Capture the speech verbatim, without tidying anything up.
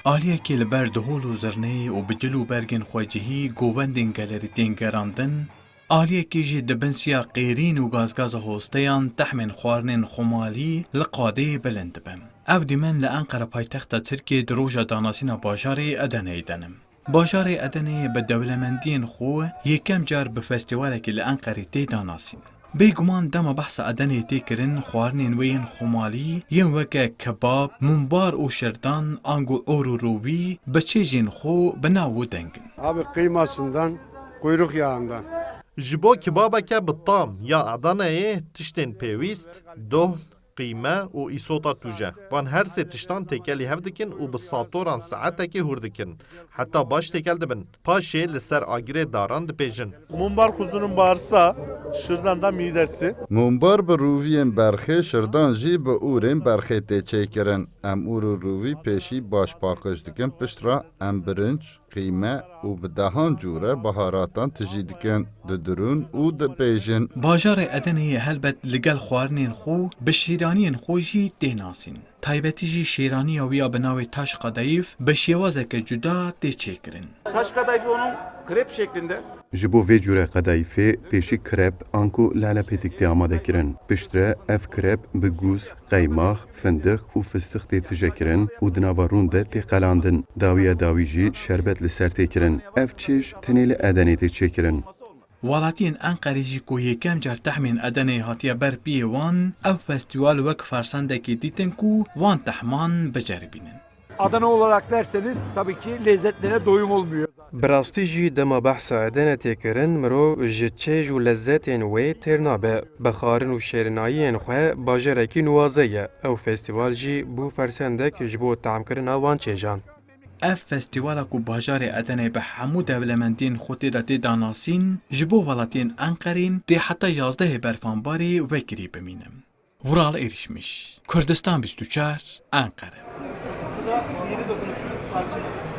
Aliyekî li ber dihol û zirnê û bi cil û bergên xwecihî govendên gelerî tên gerandin, aliyekî jî di bin siya qêrîn û gazgaza hosteyan tehmên xwarinên xumalî li qadeyê bilind dibe. Ev dîmen li Enqere paytexta Tirkiyê di roja danasîna bajarê Edeneyê de ne. Bajarê Edeneyê bi dewlemendiyên xwe yekem car bi festîvalekî li Enqerê tê danasîn. Bêguman dema behsa Edeneyê tê kirin, xwarinên wê yên xumalî yên weke kebab, mumbar û şirdan, ango or û rûvî bi çêjên xwe bi nav û deng in. Abi kıymasından, kuyruk yağından. Ji bo kibabeke bi tam ya Edeneyê tiştên pêwîst, dohn, qîme û îsota tûje. Van her sê tiştan têkelî hev dikin û bi satoran saetekê hûr dikin. Heta baş têkel dibin. Paşê li ser agirê daran dipêjin. Mumbar kuzunun bağırsağı, şırdan da midesi. Mumbar bi rûviyên berxê, şirdan jî bi ûrên berxê tê çêkirin. Em ûr û rûvî pêşî baş paqij dikin, piştre em birinc, qîme û bi dehan cûre baharatan tijî dikin, didirûn û dipêjin. Bajarê Edeneyê helbet li gel xwarinên xwe bi şîraniyên xwe jî tê nasîn. Taybetî jî şîraniya wî ya bi navê Taş Kadayif bi şêwazeke cuda tê çêkirin. Taş kadayıfı onun krep şeklinde. Ji bo vê cûre qedayîfê pêşî krep anku lalepêtik tê amadekirin. Piştre ev krep bi gûz, qeymax, findiq û fistix tê tijekirin û di nava rûn de tê qelandin. Dawiya dawî jî şerbet li ser tê kirin. Ev çêj tenê li Edenê tê çêkirin. Welatiyên Enqerê jî ku yekem car tehmên Edeneyê hatiye ber piyê wan, ev festîwal wek fersendekê dîtin ku wan tehman biceribînin. Adana olarak derseniz tabii ki lezzetlere doyum olmuyor. Bi rastî jî dema behsa Edene tê kirin, mirov ji çêj û lezzetên wê têr nabe. Bi xwarin û şêrinayiyên xwe bajarekî nuwaze ye. Ew festîval jî bû fersendek ji bo tehmkirina wan çêjan. Ev festîvala ku bajarê Edenê bi hemû dewlemendiyên xwe tê de tê danasîn, ji bo welatiyên Enqerê tê heta yazdehê Berfanbarê vekirî bimîne. Vural Erişmiş, Kurdistan bîst û çar, Enqere. Bu da sihirli dokunuşu parçalı.